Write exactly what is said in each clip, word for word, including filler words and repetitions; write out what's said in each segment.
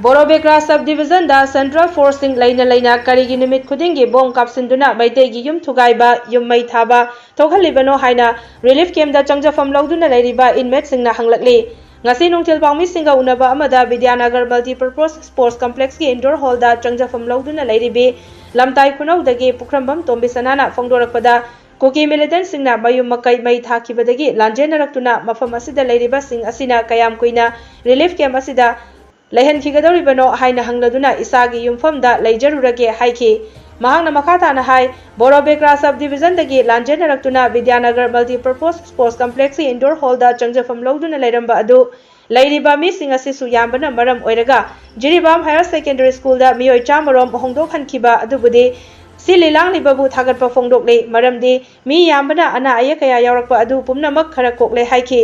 ꯕꯣꯔꯣꯕꯦꯀ꯭ꯔꯥ sub ꯗꯤꯕꯤꯖꯟꯗ central ꯐꯣꯔꯁꯁꯤꯡ ꯂꯩꯅ ꯂꯩꯅ ꯀꯔꯤꯒꯤ ꯅꯨꯃꯤꯠ ꯈꯨꯗꯤꯡꯒꯤ ꯕꯣꯝ ꯀꯥꯞꯁꯤꯟꯗꯨꯅ ꯃꯩꯇꯩꯒꯤ ꯌꯨꯝ ꯊꯨꯒꯥꯏꯕ, ꯌꯨꯝ ꯃꯩ ꯊꯥꯕ ꯊꯣꯛꯍꯜꯂꯤꯕꯅꯣ ꯍꯥꯏꯅ ꯔꯤꯂꯤꯐ ꯀꯦꯝꯞꯇ ꯆꯪꯖꯐꯝ ꯂꯧꯗꯨꯅ ꯂꯩꯔꯤꯕ ꯏꯟꯃꯦꯠꯁꯤꯡꯅ ꯍꯪꯂꯛꯂꯤ꯫ ꯉꯁꯤ ꯅꯨꯡꯊꯤꯜ ꯄꯥꯎꯃꯤꯁꯤꯡꯒ ꯎꯅꯕ ꯑꯃꯗ ꯕꯤꯗ꯭ꯌꯥꯅꯒꯔ ꯃꯜꯇꯤꯄꯔꯄꯣꯁ ꯁ꯭ꯄꯣꯔꯠꯁ ꯀꯝꯄ꯭ꯂꯦꯛꯁꯀꯤ ꯏꯟꯗꯣꯔ ꯍꯣꯜꯗ ꯆꯪꯖꯐꯝ ꯂꯧꯗꯨꯅ ꯂꯩꯔꯤꯕꯤ ꯂꯝꯇꯥꯏ ꯈꯨꯅꯧꯗꯒꯤ ꯄꯨꯈ꯭ꯔꯝꯕꯝ ꯇꯣꯝꯕꯤꯁꯅꯥꯅ ꯐꯣꯡꯗꯣꯔꯛꯄꯗ, ꯀꯨꯀꯤ ꯃꯤꯂꯤꯇꯦꯟꯠꯁꯤꯡꯅ ꯃꯌꯨꯝ ꯃꯀꯩ ꯃꯩ ꯊꯥꯈꯤꯕꯗꯒꯤ ꯂꯥꯟꯖꯦꯟꯅꯔꯛꯇꯨꯅ ꯃꯐꯝ ꯑꯁꯤꯗ ꯂꯩꯔꯤꯕꯁꯤꯡ ꯑꯁꯤꯅ ꯀꯌꯥꯝ ꯀꯨꯏꯅ ꯔꯤꯂꯤꯐ ꯀꯦꯝꯞ ꯑꯁꯤꯗ ꯂꯩꯍꯟꯈꯤꯒꯗꯧꯔꯤꯕꯅꯣ ꯍꯥꯏꯅ ꯍꯪꯂꯗꯨꯅ ꯏꯁꯥꯒꯤ ꯌꯨꯝꯐꯝꯗ ꯂꯩꯖꯔꯨꯔꯒꯦ ꯍꯥꯏꯈꯤ꯫ ꯃꯍꯥꯛꯅ ꯃꯈꯥ ꯇꯥꯅ ꯍꯥꯏ, ꯕꯣꯔꯣꯕꯦꯀ꯭ꯔꯥ ꯁꯕ ꯗꯤꯕꯤꯖꯟꯗꯒꯤ ꯂꯥꯟꯖꯦꯟꯅꯔꯛꯇꯨꯅ ꯕꯤꯗ꯭ꯌꯥꯅꯒꯔ ꯃꯜꯇꯤꯄꯔꯄꯣꯁ ꯁ꯭ꯄꯣꯔꯠꯁ ꯀꯝꯄ꯭ꯂꯦꯛꯁꯀꯤ ꯏꯟꯗꯣꯔ ꯍꯣꯜꯗ ꯆꯪꯖꯐꯝ ꯂꯧꯗꯨꯅ ꯂꯩꯔꯝꯕ ꯑꯗꯨ ꯂꯩꯔꯤꯕ ꯃꯤꯁꯤꯡ ꯑꯁꯤꯁꯨ ꯌꯥꯝꯕꯅ ꯃꯔꯝ ꯑꯣꯏꯔꯒ ꯖꯤꯔꯤꯕꯥꯝ ꯍꯥꯌꯔ ꯁꯦꯀꯦꯟꯗꯔꯤ ꯁ꯭ꯀꯨꯜꯗ ꯃꯤꯑꯣꯏ ꯆꯥꯝꯃꯔꯣꯝ ꯍꯣꯡꯗꯣꯛꯍꯟꯈꯤꯕ ꯑꯗꯨꯕꯨꯗꯤ ꯁꯤꯜꯂꯤ ꯂꯥꯡꯂꯤꯕꯕꯨ ꯊꯥꯒꯠꯄ ꯐꯣꯡꯗꯣꯛꯂꯤ꯫ ꯃꯔꯝꯗꯤ ꯃꯤ ꯌꯥꯝꯕꯅ ꯑꯅꯥ ꯑꯌꯦꯛ ꯀꯌꯥ ꯌꯥꯎꯔꯛꯄ ꯑꯗꯨ ꯄꯨꯝꯅꯃꯛ ꯈꯔ ꯀꯣꯛꯂꯦ ꯍꯥꯏꯈꯤ꯫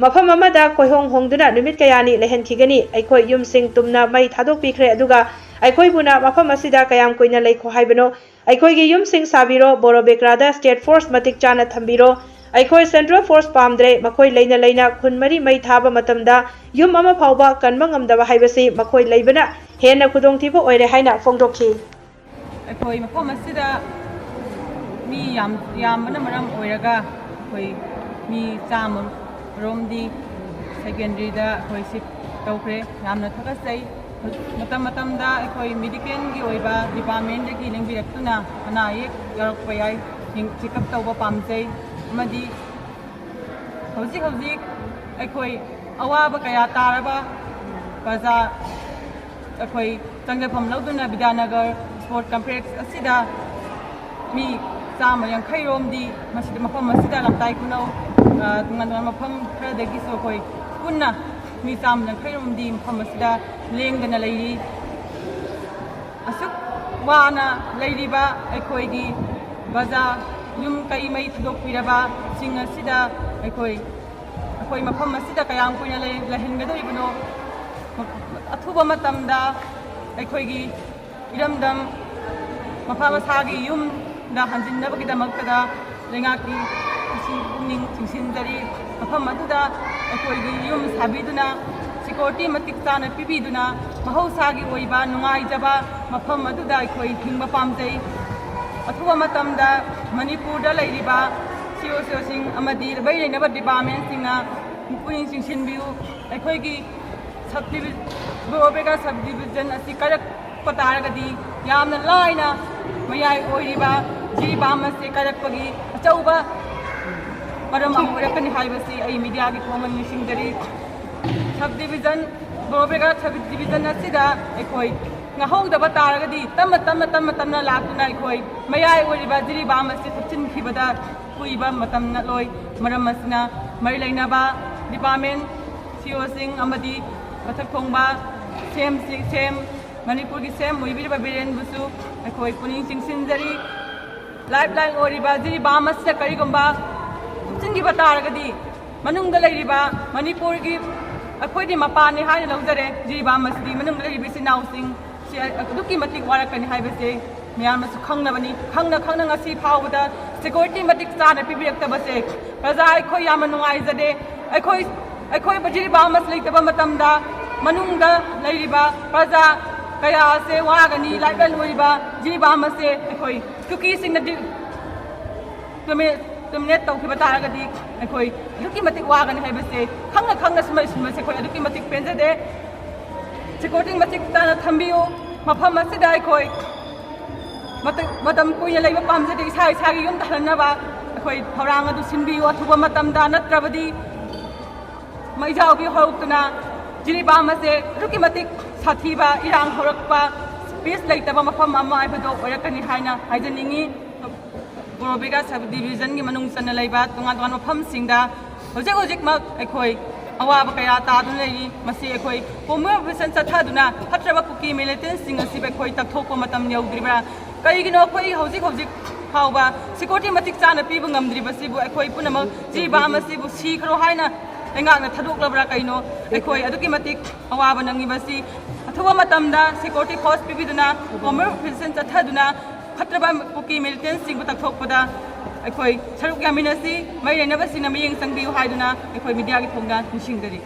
ꯃꯐꯝ ꯑꯃꯗ ꯀꯣꯏꯍꯣꯡ ꯍꯣꯡꯗꯨꯅ ꯅꯨꯃꯤꯠ ꯀꯌꯥꯅꯤ ꯂꯩꯍꯟꯈꯤꯒꯅꯤ꯫ ꯑꯩꯈꯣꯏ ꯌꯨꯝꯁꯤꯡ ꯇꯨꯝꯅ ꯃꯩ ꯊꯥꯗꯣꯛꯄꯤꯈ꯭ꯔꯦ, ꯑꯗꯨꯒ ꯑꯩꯈꯣꯏꯕꯨꯅ ꯃꯐꯝ ꯑꯁꯤꯗ ꯀꯌꯥꯝ ꯀꯨꯏꯅ ꯂꯩꯈꯣ ꯍꯥꯏꯕꯅꯣ? ꯑꯩꯈꯣꯏꯒꯤ ꯌꯨꯝꯁꯤꯡ ꯁꯥꯕꯤꯔꯣ, ꯕꯣꯔꯣꯕꯦꯀ꯭ꯔꯥꯗ ꯁ꯭ꯇꯦꯠ ꯐꯣꯔꯁ ꯃꯇꯤꯛ ꯆꯥꯅ ꯊꯝꯕꯤꯔꯣ꯫ ꯑꯩꯈꯣꯏ ꯁꯦꯟꯇ꯭ꯔꯦꯜ ꯐꯣꯔꯁ ꯄꯥꯝꯗ꯭ꯔꯦ꯫ ꯃꯈꯣꯏ ꯂꯩꯅ ꯂꯩꯅ ꯈꯨꯟ ꯃꯔꯤ ꯃꯩ ꯊꯥꯕ ꯃꯇꯝꯗ ꯌꯨꯝ ꯑꯃ ꯐꯥꯎꯕ ꯀꯟꯕ ꯉꯝꯗꯕ ꯍꯥꯏꯕꯁꯤ ꯃꯈꯣꯏ ꯂꯩꯕꯅ ꯍꯦꯟꯅ ꯈꯨꯗꯣꯡꯊꯤꯕ ꯑꯣꯏꯔꯦ ꯍꯥꯏꯅ ꯐꯣꯡꯗꯣꯛꯈꯤ꯫ ꯑꯩꯈꯣꯏ ꯃꯐꯝ ꯑꯁꯤꯗ ꯃꯤ ꯌꯥꯝ, ꯌꯥꯝꯕꯅ ꯃꯔꯝ ꯑꯣꯏꯔꯒ ꯑꯩꯈꯣꯏ ꯃꯤ ꯆꯥꯝꯃ ꯔꯣꯝꯗꯤ ꯁꯦꯀꯦꯟꯗꯔꯤꯗ ꯑꯩꯈꯣꯏ ꯁꯤꯐ ꯇꯧꯈ꯭ꯔꯦ꯫ ꯌꯥꯝꯅ ꯊꯥꯒꯠꯆꯩ꯫ ꯃꯇꯝ ꯃꯇꯝꯗ ꯑꯩꯈꯣꯏ ꯃꯦꯗꯤꯀꯦꯜꯒꯤ ꯑꯣꯏꯕ ꯗꯤꯄꯥꯔꯠꯃꯦꯟꯗꯒꯤ ꯂꯦꯡꯕꯤꯔꯛꯇꯨꯅ ꯑꯅꯥ ꯑꯌꯦꯛ ꯌꯥꯎꯔꯛꯄ ꯌꯥꯏ, ꯆꯦꯛꯑꯞ ꯇꯧꯕ ꯄꯥꯝꯖꯩ꯫ ꯑꯃꯗꯤ ꯍꯧꯖꯤꯛ ꯍꯧꯖꯤꯛ ꯑꯩꯈꯣꯏ ꯑꯋꯥꯕ ꯀꯌꯥ ꯇꯥꯔꯕ ꯄ꯭ꯔꯖꯥ ꯑꯩꯈꯣꯏ ꯆꯪꯖꯐꯝ ꯂꯧꯗꯨꯅ ꯕꯤꯗ꯭ꯌꯥꯅꯒꯔ ꯁ꯭ꯄꯣꯔꯠ ꯀꯝꯄ꯭ꯂꯦꯛꯁ ꯑꯁꯤꯗ ꯃꯤ ꯆꯥꯝꯃ ꯌꯥꯡꯈꯩ ꯔꯣꯝꯗꯤ ꯃꯁꯤꯗ, ꯃꯐꯝ ꯑꯁꯤꯗ ꯂꯝꯇꯥꯏ ꯈꯨꯅꯧ, ꯑ, ꯇꯣꯉꯥꯟ ꯇꯣꯉꯥꯟꯕ ꯃꯐꯝ ꯈꯔꯗꯒꯤꯁꯨ ꯑꯩꯈꯣꯏ ꯄꯨꯟꯅ ꯃꯤ ꯆꯥꯝꯃ ꯌꯥꯡꯈꯩ ꯔꯣꯝꯗꯤ ꯃꯐꯝ ꯑꯁꯤꯗ ꯂꯦꯡꯗꯅ ꯂꯩꯔꯤ꯫ ꯑꯁꯨꯛ ꯋꯥꯅ ꯂꯩꯔꯤꯕ ꯑꯩꯈꯣꯏꯒꯤ ꯕꯖꯥꯔ, ꯌꯨꯝ ꯀꯩ ꯃꯩ ꯊꯥꯗꯣꯛꯄꯤꯔꯕꯁꯤꯡ ꯑꯁꯤꯗ ꯑꯩꯈꯣꯏ, ꯑꯩꯈꯣꯏ ꯃꯐꯝ ꯑꯁꯤꯗ ꯀꯌꯥꯝ ꯀꯨꯏꯅ ꯂꯩ-, ꯂꯩꯍꯟꯒꯗꯧꯔꯤꯕꯅꯣ? ꯑꯊꯨꯕ ꯃꯇꯝꯗ ꯑꯩꯈꯣꯏꯒꯤ ꯏꯔꯝꯗꯝ ꯃꯐꯝ ꯃꯁꯥꯒꯤ ꯌꯨꯝꯗ ꯍꯟꯖꯤꯟꯅꯕꯒꯤꯗꯃꯛꯇꯗ ꯂꯩꯉꯥꯛꯀꯤ ꯄꯨꯛꯅꯤꯡ ꯆꯤꯡꯁꯤꯟꯖꯔꯤ꯫ ꯃꯐꯝ ꯑꯗꯨꯗ ꯑꯩꯈꯣꯏꯒꯤ ꯌꯨꯝ ꯁꯥꯕꯤꯗꯨꯅ ꯁꯦꯀ꯭ꯌꯨꯔꯤꯇꯤ ꯃꯇꯤꯛ ꯆꯥꯅ ꯄꯤꯕꯤꯗꯨꯅ ꯃꯍꯧꯁꯥꯒꯤ ꯑꯣꯏꯕ ꯅꯨꯡꯉꯥꯏꯖꯕ ꯃꯐꯝ ꯑꯗꯨꯗ ꯑꯩꯈꯣꯏ ꯍꯤꯡꯕ ꯄꯥꯝꯖꯩ꯫ ꯑꯊꯨꯕ ꯃꯇꯝꯗ ꯃꯅꯤꯄꯨꯔꯗ ꯂꯩꯔꯤꯕ ꯁꯤ ꯑꯣ ꯁꯤ ꯑꯣꯁꯤꯡ ꯑꯃꯗꯤ ꯃꯔꯤ ꯂꯩꯅꯕ ꯗꯤꯄꯥꯔꯠꯃꯦꯟꯁꯤꯡꯅ ꯄꯨꯛꯅꯤꯡ ꯆꯤꯡꯁꯤꯟꯕꯤꯌꯨ꯫ ꯑꯩꯈꯣꯏꯒꯤ ꯁꯕ ꯗꯤꯚꯤ-, ꯕꯣꯔꯣꯕꯦꯒꯥ ꯁꯕ ꯗꯤꯚꯤꯖꯟ ꯑꯁꯤ ꯀꯥꯏꯔꯛꯄ ꯇꯥꯔꯒꯗꯤ ꯌꯥꯝꯅ ꯂꯥꯏꯅ ꯃꯌꯥꯏ ꯑꯣꯏꯔꯤꯕ ꯖꯤꯔꯤꯕꯥꯝ ꯑꯁꯤ ꯀꯥꯏꯔꯛꯄꯒꯤ ꯑꯆꯧꯕ ꯃꯔꯝ ꯑꯃ ꯑꯣꯏꯔꯛꯀꯅꯤ ꯍꯥꯏꯕꯁꯤ ꯑꯩ ꯃꯤꯗꯤꯌꯥꯒꯤ ꯊꯣꯡꯅ ꯅꯤꯡꯁꯤꯡꯖꯔꯤ꯫ ꯁꯕ ꯗꯤꯚꯤꯖꯟ, ꯕꯣꯔꯣꯕꯦꯒꯥ ꯁꯕ ꯗꯤꯚꯤꯖꯟ ꯑꯁꯤꯗ ꯑꯩꯈꯣꯏ ꯉꯥꯍꯧꯗꯕ ꯇꯥꯔꯒꯗꯤ ꯇꯞꯅ ꯇꯞꯅ ꯇꯞꯅ ꯇꯞꯅ ꯂꯥꯛꯇꯨꯅ ꯑꯩꯈꯣꯏ ꯃꯌꯥꯏ ꯑꯣꯏꯔꯤꯕ ꯖꯤꯔꯤꯕꯥꯝ ꯑꯁꯤ ꯊꯨꯞꯆꯤꯟꯈꯤꯕꯗ ꯀꯨꯏꯕ ꯃꯇꯝ ꯅꯠꯂꯣꯏ꯫ ꯃꯔꯝ ꯑꯁꯤꯅ ꯃꯔꯤ ꯂꯩꯅꯕ ꯗꯤꯄꯥꯔꯠꯃꯦꯟ ꯁꯤ ꯑꯣꯁꯤꯡ ꯑꯃꯗꯤ ꯃꯊꯛ ꯊꯣꯡꯕ ꯁꯦꯝꯁꯤ-, ꯁꯦꯝ, ꯃꯅꯤꯄꯨꯔꯒꯤ ꯁꯦꯝ ꯑꯣꯏꯕꯤꯔꯤꯕ ꯕꯤꯔꯦꯟꯕꯨꯁꯨ ꯑꯩꯈꯣꯏ ꯄꯨꯛꯅꯤꯡ ꯆꯤꯡꯁꯤꯟꯖꯔꯤ꯫ ꯂꯥꯏꯐ ꯂꯥꯏꯟ ꯑꯣꯏꯔꯤꯕ ꯖꯤꯔꯤꯕꯥꯝ ꯑꯁꯤꯗ ꯀꯔꯤꯒꯨꯝꯕ ꯊꯨꯞꯆꯤꯟꯈꯤꯕ ꯇꯥꯔꯒꯗꯤ ꯃꯅꯨꯡꯗ ꯂꯩꯔꯤꯕ ꯃꯅꯤꯄꯨꯔꯒꯤ ꯑꯩꯈꯣꯏꯗꯤ ꯃꯄꯥꯟꯅꯤ ꯍꯥꯏꯅ ꯂꯧꯖꯔꯦ꯫ ꯖꯤꯔꯤꯕꯥꯝ ꯑꯁꯤꯗꯤ ꯃꯅꯨꯡꯗ ꯂꯩꯔꯤꯕ ꯏꯆꯤꯟ ꯏꯅꯥꯎꯁꯤꯡ ꯁꯤ ꯑꯗꯨꯛꯀꯤ ꯃꯇꯤꯛ ꯋꯥꯔꯛꯀꯅꯤ ꯍꯥꯏꯕꯁꯦ ꯃꯌꯥꯝꯅꯁꯨ ꯈꯪꯅꯕꯅꯤ꯫ ꯈꯪꯅ ꯈꯪꯅ ꯉꯁꯤ ꯐꯥꯎꯕꯗ ꯁꯦꯀ꯭ꯌꯨꯔꯤꯇꯤ ꯃꯇꯤꯛ ꯆꯥꯅ ꯄꯤꯕꯤꯔꯛꯇꯕꯁꯦ ꯄ꯭ꯔꯖꯥ ꯑꯩꯈꯣꯏ ꯌꯥꯝꯅ ꯅꯨꯡꯉꯥꯏꯖꯗꯦ꯫ ꯑꯩꯈꯣꯏ, ꯑꯩꯈꯣꯏ ꯖꯤꯔꯤꯕꯥꯝ ꯑꯁꯤ ꯂꯩꯇꯕ ꯃꯇꯝꯗ ꯃꯅꯨꯡꯗ ꯂꯩꯔꯤꯕ ꯄ꯭ꯔꯖꯥ ꯀꯌꯥ ꯑꯁꯦ ꯋꯥꯒꯅꯤ꯫ ꯂꯥꯏꯔꯕ ꯑꯣꯏꯔꯤꯕ ꯖꯤꯔꯤꯕꯥꯝ ꯑꯁꯦ ꯑꯩꯈꯣꯏ ꯀꯨꯀꯤꯁꯤꯡꯅ ꯗꯤ-, ꯗꯣꯃꯤ-, ꯗꯣꯃꯤꯅꯦꯠ ꯇꯧꯈꯤꯕ ꯇꯥꯔꯒꯗꯤ ꯑꯩꯈꯣꯏ ꯑꯗꯨꯛꯀꯤ ꯃꯇꯤꯛ ꯋꯥꯒꯅꯤ ꯍꯥꯏꯕꯁꯦ ꯈꯪꯅ ꯈꯪꯅ ꯁꯨꯝꯕ ꯁꯤꯟꯕꯁꯦ ꯑꯩꯈꯣꯏ ꯑꯗꯨꯛꯀꯤ ꯃꯇꯤꯛ ꯄꯦꯟꯖꯗꯦ꯫ ꯁꯦꯀ꯭ꯌꯨꯔꯤꯇꯤ ꯃꯇꯤꯛ ꯆꯥꯅ ꯊꯝꯕꯤꯌꯨ꯫ ꯃꯐꯝ ꯑꯁꯤꯗ ꯑꯩꯈꯣꯏ ꯃꯇꯝ, ꯃꯇꯝ ꯀꯨꯏꯅ ꯂꯩꯕ ꯄꯥꯝꯖꯗꯦ꯫ ꯏꯁꯥ ꯏꯁꯥꯒꯤ ꯌꯨꯝꯗ ꯍꯜꯂꯛꯅꯕ ꯑꯩꯈꯣꯏ ꯊꯧꯔꯥꯡ ꯑꯗꯨ ꯁꯤꯟꯕꯤꯌꯨ ꯑꯊꯨꯕ ꯃꯇꯝꯗ, ꯅꯠꯇ꯭ꯔꯕꯗꯤ ꯃꯩꯖꯥꯎꯒꯤ ꯍꯧꯔꯛꯇꯨꯅ ꯖꯤꯔꯤꯕꯥꯝ ꯑꯁꯦ ꯑꯗꯨꯛꯀꯤ ꯃꯇꯤꯛ ꯁꯥꯊꯤꯕ ꯏꯔꯥꯡ ꯍꯧꯔꯛꯄ, ꯄꯤꯁ ꯂꯩꯇꯕ ꯃꯐꯝ ꯑꯃ ꯍꯥꯏꯕꯗꯣ ꯑꯣꯏꯔꯛꯀꯅꯤ ꯍꯥꯏꯅ ꯍꯥꯏꯖꯅꯤꯡꯉꯤ꯫ ꯕꯣꯔꯣꯕꯦꯒꯥ ꯁꯕ ꯗꯤꯚꯤꯖꯟꯒꯤ ꯃꯅꯨꯡ ꯆꯟꯅ ꯂꯩꯕ ꯇꯣꯉꯥꯟ ꯇꯣꯉꯥꯟꯕ ꯃꯐꯝꯁꯤꯡꯗ ꯍꯧꯖꯤꯛ ꯍꯧꯖꯤꯛꯃꯛ ꯑꯩꯈꯣꯏ ꯑꯋꯥꯕ ꯀꯌꯥ ꯇꯥꯗꯨꯅ ꯂꯩꯔꯤ꯫ ꯃꯁꯤ ꯑꯩꯈꯣꯏ ꯀꯣꯃꯨꯅꯦꯜ ꯑꯣꯄꯔꯦꯁꯟ ꯆꯠꯊꯗꯨꯅ ꯐꯠꯇ꯭ꯔꯕ ꯀꯨꯀꯤ ꯃꯤꯂꯤꯇꯦꯟꯁꯤꯡ ꯑꯁꯤꯕꯨ ꯑꯩꯈꯣꯏ ꯇꯛꯊꯣꯛꯄ ꯃꯇꯝ ꯌꯧꯗ꯭ꯔꯤꯕ꯭ꯔꯥ? ꯀꯔꯤꯒꯤꯅꯣ ꯑꯩꯈꯣꯏ ꯍꯧꯖꯤꯛ ꯍꯧꯖꯤꯛ ꯐꯥꯎꯕ ꯁꯦꯀ꯭ꯌꯨꯔꯤꯇꯤ ꯃꯇꯤꯛ ꯆꯥꯅ ꯄꯤꯕ ꯉꯝꯗ꯭ꯔꯤꯕꯁꯤꯕꯨ ꯑꯩꯈꯣꯏ ꯄꯨꯝꯅꯃꯛ ꯖꯤꯔꯤꯕꯥꯝ ꯑꯁꯤꯕꯨ ꯁꯤꯈ꯭ꯔꯣ ꯍꯥꯏꯅ ꯂꯩꯉꯥꯛꯅ ꯊꯥꯗꯣꯛꯂꯕ꯭ꯔꯥ ꯀꯩꯅꯣ? ꯑꯩꯈꯣꯏ ꯑꯗꯨꯛꯀꯤ ꯃꯇꯤꯛ ꯑꯋꯥꯕ ꯅꯪꯉꯤꯕꯁꯤ꯫ ꯑꯊꯨꯕ ꯃꯇꯝꯗ ꯁꯦꯀ꯭ꯌꯨꯔꯤꯇꯤ ꯐꯣꯔꯁ ꯄꯤꯕꯤꯗꯨꯅ ꯀꯣꯃꯨꯅꯦꯜ ꯑꯣꯄꯔꯦꯁꯟ ꯆꯠꯊꯗꯨꯅ ꯐꯠꯇ꯭ꯔꯕ ꯀꯨꯀꯤ ꯃꯤꯂꯤꯇꯦꯟꯁꯤꯡꯕꯨ ꯇꯛꯊꯣꯛꯄꯗ ꯑꯩꯈꯣꯏ ꯁꯔꯨꯛ ꯌꯥꯃꯤꯟꯅꯁꯤ꯫ ꯃꯔꯤ ꯂꯩꯅꯕꯁꯤꯡꯅ ꯃꯤꯠꯌꯦꯡ ꯆꯪꯕꯤꯌꯨ ꯍꯥꯏꯗꯨꯅ ꯑꯩꯈꯣꯏ ꯃꯤꯗꯤꯌꯥꯒꯤ ꯊꯣꯡꯗ ꯅꯤꯡꯁꯤꯡꯖꯔꯤ꯫